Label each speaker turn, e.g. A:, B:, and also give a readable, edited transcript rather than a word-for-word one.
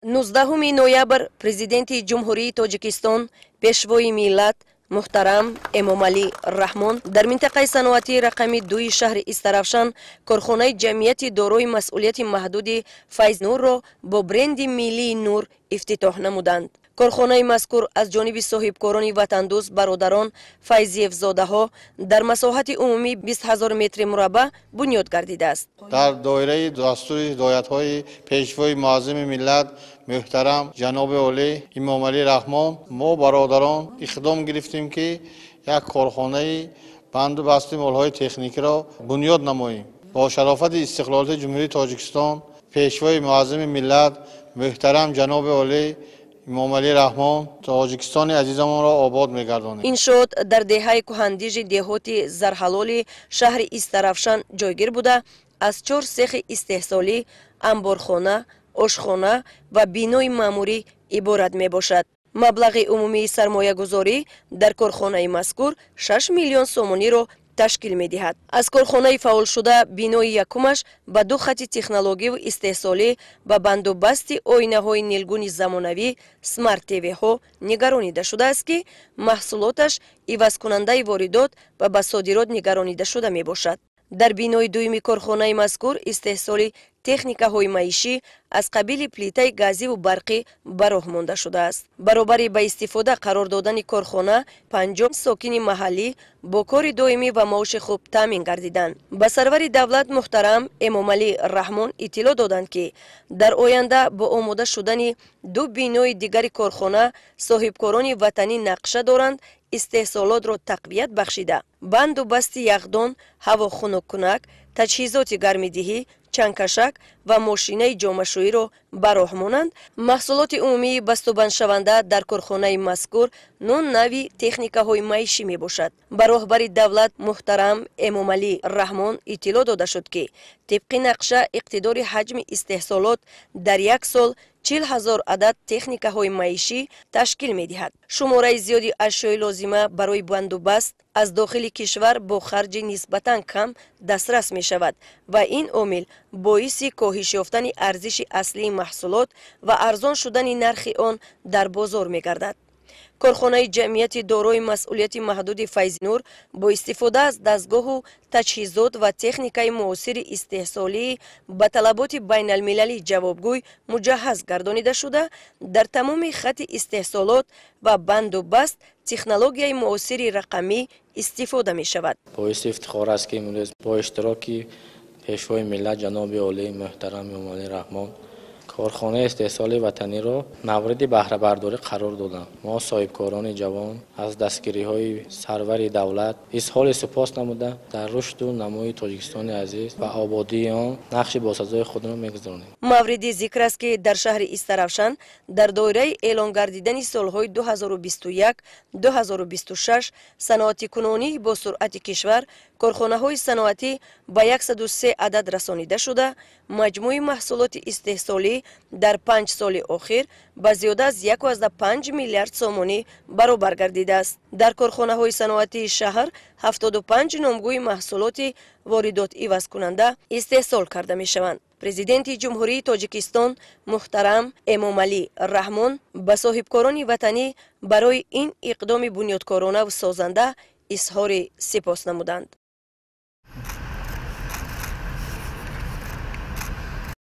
A: 19 ноябр Президенти Ҷумҳурии Тоҷикистон, Пешвои миллат муҳтарам Эмомалӣ Раҳмон дар минтақаи саноатии рақами 2-и шаҳри Истаравшан корхонаи ҷамъияти дорои масъулияти маҳдуди Файзнурро бо бренди миллии Нур ифтитоҳ намуданд. Корхонаи мазкур аз ҷониби соҳибкорони ватандӯст бародарон Файзиевзодаҳо дар масоҳати умумӣ 20 ҳазор метри мураббаъ бунёд гардидааст.
B: Дар доираи дастури ҳидоятҳои Пешвои муаззами миллат муҳтарам ҷаноби олӣ Эмомалӣ Раҳмон, мо бародарон иқдом гирифтем, ки як корхонаи банду басти молҳои техникиро бунёд намоем. Бо шарофати истиқлолияти Ҷумҳурии Тоҷикистон, Пешвои муаззами миллат муҳтарам ҷаноби олӣ Эмомалӣ Раҳмон Тоҷикистони азизамонро обод мегардонем.
A: Иншоот дар деҳаи Кӯҳандижи деҳоти Зарҳалоли шаҳри Истаравшан ҷойгир буда, аз 4 сехи истеҳсолӣ, амборхона, ошхона ва бинои маъмурӣ иборат мебошад. Маблағи умумии сармоягузорӣ дар корхонаи мазкур 6 миллион сомониро ташкил медиҳад. Аз корхонаи фаъолшуда бинои якумаш ба 2 хати технологиву истеҳсолӣ ба бандубасти оинаҳои нилгуни замонавӣ смарт твҳо нигаронида шудааст, ки маҳсулоташ ивазкунандаи воридот ва ба содирот нигаронида шуда мебошад. Дар бинои дуюми корхонаи мазкур истеҳсоли техникаҳои маишӣ аз қабили плитаи газиву барқӣ ба роҳ монда шудааст. Баробари ба истифода қарор додани корхона, 50 сокини маҳаллӣ бо кори доимӣ ва маоши хуб таъмин гардиданд. Ба сарвари давлат муҳтарам Эмомалӣ Раҳмон иттилоъ доданд, ки дар оянда бо омода шудани 2 бинои дигари корхона соҳибкорони ватанӣ нақша доранд истеҳсолотро тақвият бахшида, банду басти яхдон, ҳавохунуккунак, таҷҳизоти гармидиҳӣ, чангкашак ва мошинаи ҷомашӯиро ба роҳ монанд. Маҳсулоти умумии бастубандшаванда дар корхонаи мазкур 9 нави техникаҳои маишӣ мебошад. Ба роҳбари давлат муҳтарам Эмомалӣ Раҳмон иттилоъ дода шуд, ки тибқи нақша иқтидори ҳаҷми истеҳсолот дар як сол 40 ҳазор адад техникаҳои маишӣ ташкил медиҳад. Шумораи зиёди ашёи лозима барои бандубаст аз дохили кишвар бо харҷи нисбатан кам дастрас мешавад ва ин омил боиси коҳиш ёфтани арзиши аслии маҳсулот ва арзон шудани нархи он дар бозор мегардад. Корхонаи ҷамъияти дорои масъулияти маҳдуди Файзинур бо истифода аз дастгоҳу таҷҳизот ва техникаи муосири истеҳсолии ба талаботи байналмилалӣ ҷавобгӯй муҷаҳҳаз гардонида шуда, дар тамоми хати истеҳсолот ва банду баст технологияи муосири рақамӣ истифода мешавад.
C: Боиси ифтихор аст, ки имрӯз бо иштироки Пешвои миллат ҷаноби олии муҳтарам Эмомалӣ Раҳмон корхонаи истеҳсоли ватаниро мавриди баҳрабардорӣ қарор доданд. Мо соҳибкорони ҷавон аз дастгириҳои сарвари давлат изҳори сипос намуда, дар рушду намои Тоҷикистони азиз ва ободии он нақши босазои худро мегузаронем.
A: Мавриди зикр аст, ки дар шаҳри Истаравшан дар доираи эълон гардидани солҳои 2021 2026 саноатикунонии бо суръати кишвар корхонаҳои саноатӣ ба 103 адад расонида шуда, маҷмӯи маҳсулоти истеҳсолӣ дар 5 соли охир ба зиёда аз 1,5 миллиард сомонӣ баробар гардидааст. Дар корхонаҳои саноатии шаҳр 75 номгӯи маҳсулоти воридот ивазкунанда истеҳсол карда мешаванд. Президенти Ҷумҳурии Тоҷикистон муҳтарам Эмомалӣ Раҳмон ба соҳибкорони ватанӣ барои ин иқдоми бунёдкорона ва созанда изҳори сипос намуданд.